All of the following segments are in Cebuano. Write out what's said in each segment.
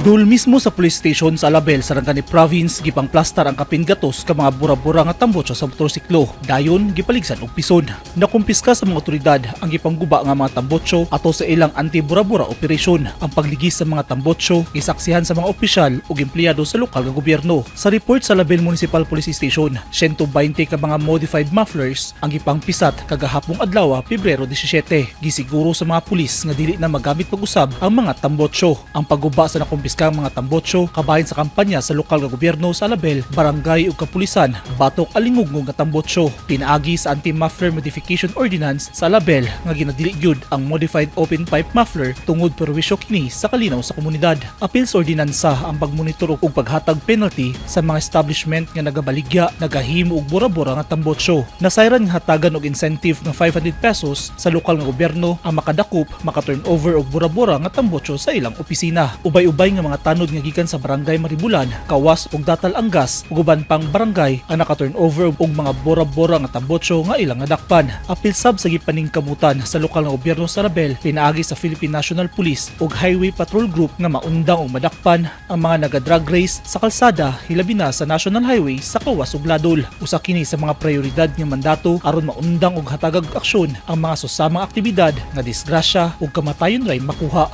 Dul mismo sa police station sa Alabel, Sarangani Province, gipangplastar ang kapin gatos ka mga bura-bura nga tambotso sa motorsiklo. Dayon gipaligsan og pison. Nakumpiska sa mga otoridad ang gipangguba nga mga tambotso ato sa ilang anti-bura-bura operation. Ang pagligis sa mga tambotso gisaksihan sa mga opisyal ug empleyado sa lokal nga gobyerno. Sa report sa Alabel Municipal Police Station, 120 ka mga modified mufflers ang gipangpisat kagahapong adlaw, Pebrero 17. Gisiguro sa mga pulis nga dili na magamit pag-usab ang mga tambotso. Ang pagguba sa nakumpiskang mga tambotso kabahin sa kampanya sa lokal nga gobyerno sa Alabel, barangay ug kapulisan batok alingugngog nga tambotso. Pinaagi sa Anti-Muffler Modification Ordinance sa Alabel nga ginadili gyud ang modified open pipe muffler tungod perwisyo kini sa kalinaw sa komunidad. Apil sa ordinansa ang pagmonitor ug paghatag penalty sa mga establishment nga nagabaligya, nagahimo og bura-bura nga tambotso. Nasayran nga hatagan og incentive nga 500 pesos sa lokal nga gobyerno ang makadakop, maka-turnover og bura-bura nga tambotso sa ilang opisina. Ubay-ubay nga mga tanod nga gikan sa Barangay Maribulan, Kawas ug Datal Angas ug uban pang barangay ang naka-turnover og mga bura-bura nga tambotso nga ilang nadakpan. Apil sab sa gipaningkamutan sa lokal nga gobyerno sa Alabel pinaagi sa Philippine National Police ug Highway Patrol Group nga maundang ug madakpan ang mga naga-drag race sa kalsada, hilabi na sa National Highway sa Kawas ug Ladol. Usa kini sa mga prioridad nga mandato aron maundang ug hatagag aksyon ang mga susamang aktibidad nga disgrasya ug kamatayon ray makuha.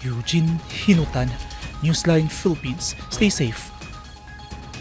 Eugene Hinutan, Newsline Philippines. Stay safe.